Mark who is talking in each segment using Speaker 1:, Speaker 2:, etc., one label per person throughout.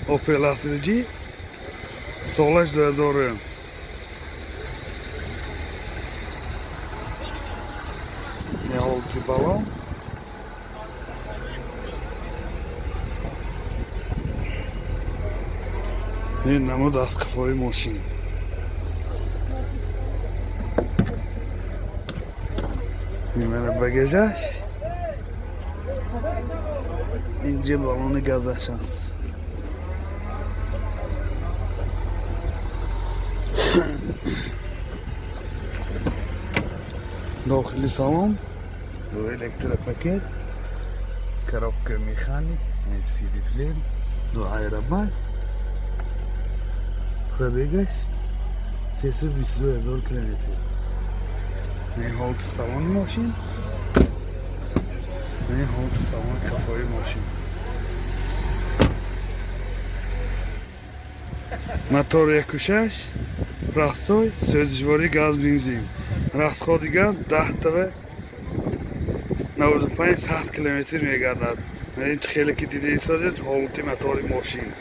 Speaker 1: Opel Astra G, солаш 2000. Ҳолати балон. Ин намуд аз қафои мошин. Мана багажаш. Инҷа балони газаш аст. Дохили салон ду электропакет, коробка механик, CD плеер, ду аэробаг. Пробегаш 322 ҳазор километр. Ин ҳолати салони мошин, ин ҳолати салони қафои мошин. Мотор 1,6, простой, сӯзишвории газ, бензин. Расходи газ 10 тава 95 100 километр мегардад. Ин хеле ки дида истодед, ҳолати мотори мошин.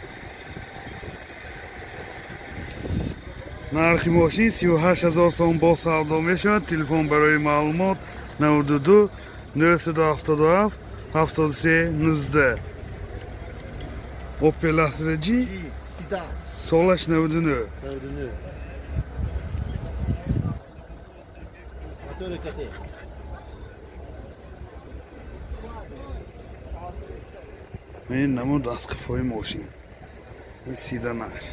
Speaker 1: Нархи мошин 38 ҳазор сом, бо савдо мешавад. Телефон барои маълумот 92 977 73 19. Opel Astra G, солаш 99.
Speaker 2: 99. Мотор ЭКТ.
Speaker 1: Ин намуд аз қафои мошин. Ин седанаш.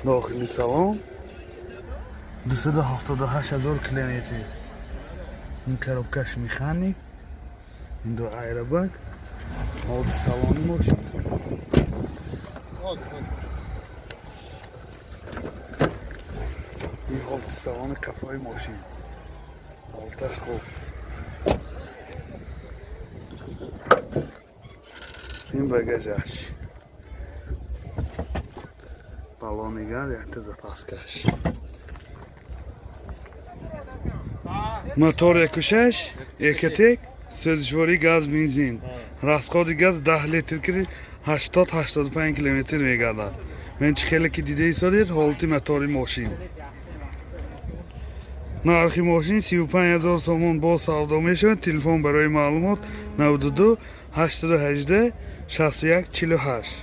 Speaker 1: Дохили салон 278 ҳазор километр. Ин коробкаш механик, ин ду аэробаг, ҳолати салони мошин.
Speaker 2: Вот, вот.
Speaker 1: Ин ҳолати салони қафои мошин. Ҳолаташ хуб. Ин багажаш. Балони газ, якта запаскаш. Мотор 1,6, Экотек, сӯзишвории газ, бензин. Расходи газ 10 литр ки 80-85 километр мегардад. Мен чӣ хеле ки дида истодед, ҳолати мотори мошин. Нархи мошин 35 ҳазор сомон, бо савдо мешавад. Телефон барои маълумот 92 818 61 48.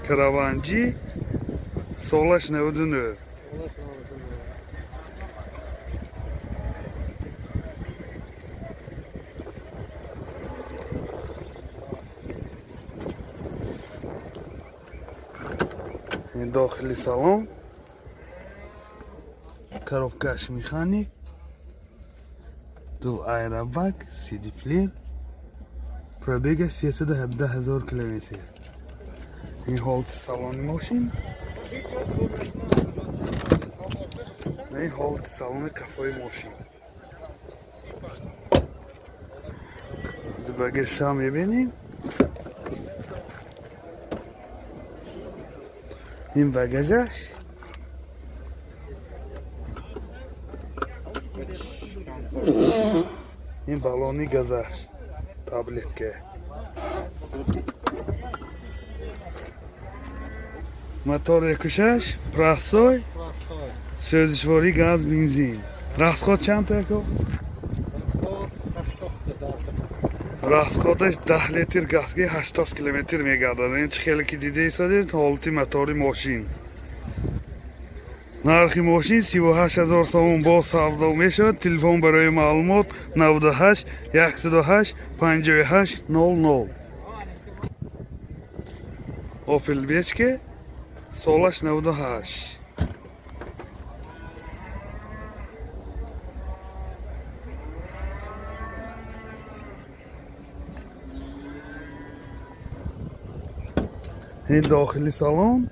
Speaker 1: Караван G, солаш 99. Ин дохили салон, коробкаш механик, ду аэробаг, CD плеер, пробегаш 317 ҳазор километр. Ин ҳолати салони мошин, ин ҳолати салони қафои мошин. Багажша мебинем. Ин багажаш. Ин балони газаш, таблетка. Мотор 1,6, простой, сӯзишвории газ, бензин. Расход чанд тако? Расходаш 10 литр газки 80 километр мегардад. Ин чӣ хеле ки дида истодед, ҳолати мотори мошин. Нархи мошин 38 ҳазор сомон, бо савдо мешавад. Телефон барои маълумот 98 108 58 00. Opel Vectra, солаш 98. Ин дохили салон,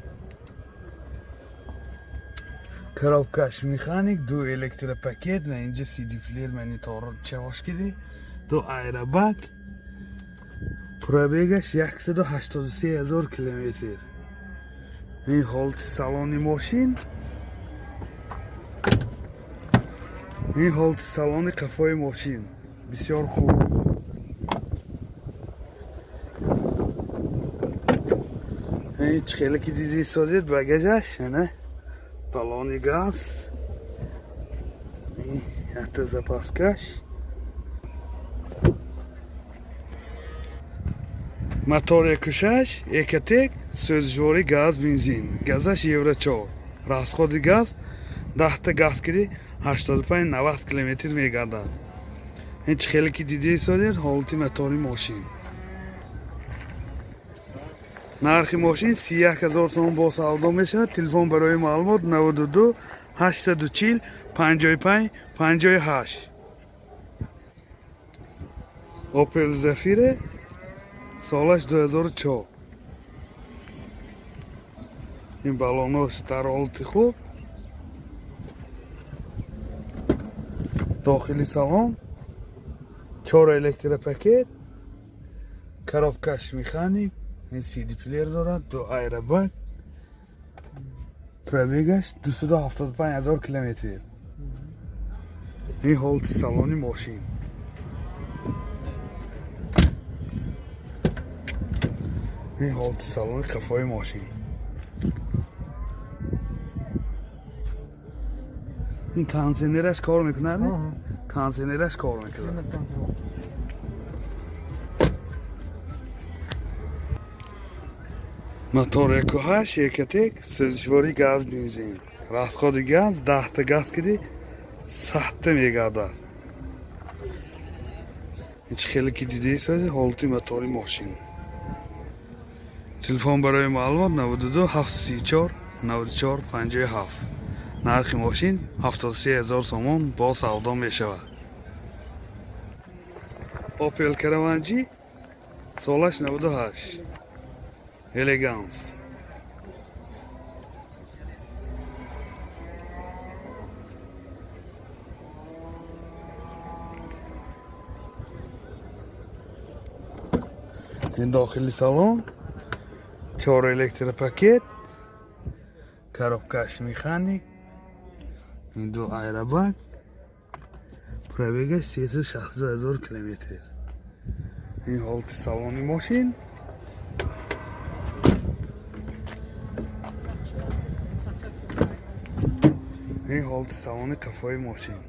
Speaker 1: коробкаш механик, ду электропакет ва инҷа CD плеер, монитор чавош киди, ду аэробаг. Пробегаш 183 ҳазор километр. Ин ҳолати салони мошин. Ин ҳолати салони қафои мошин бисёр хуб. Ин чӣ хеле ки диди истодед, багажаш ана баллони газ, ин якта запаскаш. Мотор 1.6 Ecotec, сӯзишворӣ газ, бензин, газаш евро 4, расходи газ 10-та газ киди 85-90 километр мегардад. Ин чӣ хеле ки дида истодед, ҳолати мотори мошин. Нархи мошин 31 000 сомон, бо савдо мешавад. Телефон барои маълумот 92 840 55 58. Opel Zafira, солаш 2004. Ин балонош дар ҳолати хуб. Дохили салон чор электропакет, коробкаш механик, ин CD плеер дорад, ду аэробаг, пробегаш 275 ҳазор километр. Ин ҳолати салони мошин. Ин ҳолати салони қафои мошин. Ин кондитсионераш кор мекунад? Кондитсионераш кор мекунад. Мотор 1.8 Ecotec, сӯзишворӣ газ, бензин, расходи газ 10-та газ киди 100-та мегардад. Ин чӣ хеле ки дидаи сози, ҳолати мотори мошин. Телефон барои маълумот 92 734 94 57. Нархи мошин 73 ҳазор сомон, бо савдо мешавад. Opel Caravan G, солаш 98, Elegance. Ин дохили салон, чор электропакет, коробкаш механик, ин ду аэробаг, пробегаш 362 ҳазор километр. Ин ҳолати салони мошин. Ин ҳолати салони қафои мошин.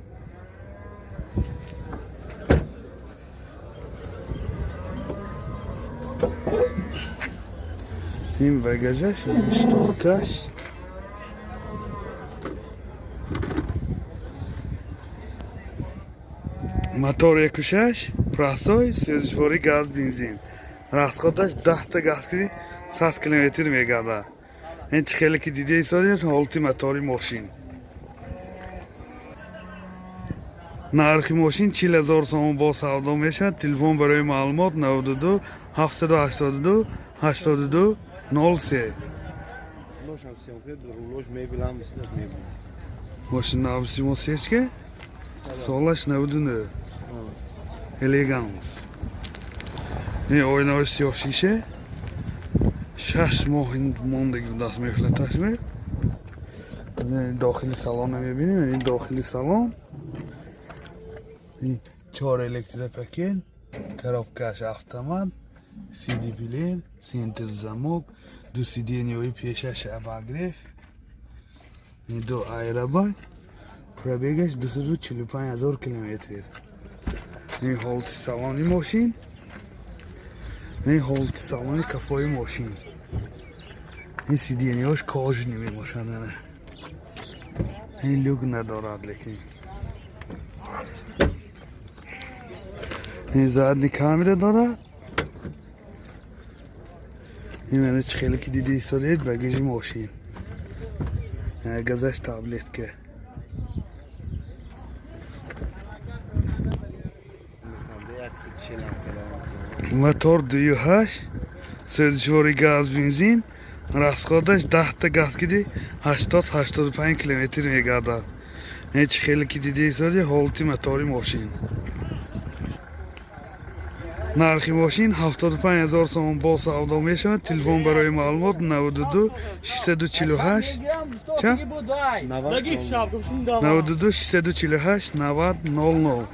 Speaker 1: Ин багажаш, ин шторкаш. Мотор 1.6 простой, сӯзишворӣ газ, бензин, расходаш 10-та газ киди 100 километр мегардад. Ин чӣ хеле ки дида истодед, ҳолати мотори мошин. Нархи мошин 40 000 сомон, бо савдо мешавад. Телефон барои маълумот 92 782 82 03.
Speaker 2: Рулош ҳам съёмка, рулош мебел ҳам мислаш мебел.
Speaker 1: Мошин навсимо сечка, солаш 99, Elegance. Ин оинаҳои сиёҳ шиша. 6 моҳ ин мондаги будааст меҳлаташме. Дохили салона мебинем. Ин дохили салон, ин чор электропакет, коробкаш автомат, CD плеер, центр замок, ду сиденьяҳои пешаш обогрев, ин ду аэробаг, пробегаш 245 ҳазор километр. Ин ҳолати салони мошин. Ин ҳолати салони қафои мошин. Ин сиденьяҳош кожаный мебошад. Ана ин люк надорад, лекин ин задний камера дорад. Ин мана чӣ хеле ки диди истодед, багажи мошин, газаш таблетка.
Speaker 2: Мехонда 140 ҳам километр.
Speaker 1: Мотор 2.8, сӯзишвори газ, бензин, расходаш 10-та газ киди 80-85 километр мегардад. Ин чӣ хеле ки диди истоди, ҳолати мотори мошин. Нархи мошин 75 000 сомон, бо савдо мешавад. Телефон барои маълумот: 92 648 ча? 92 648 90 00.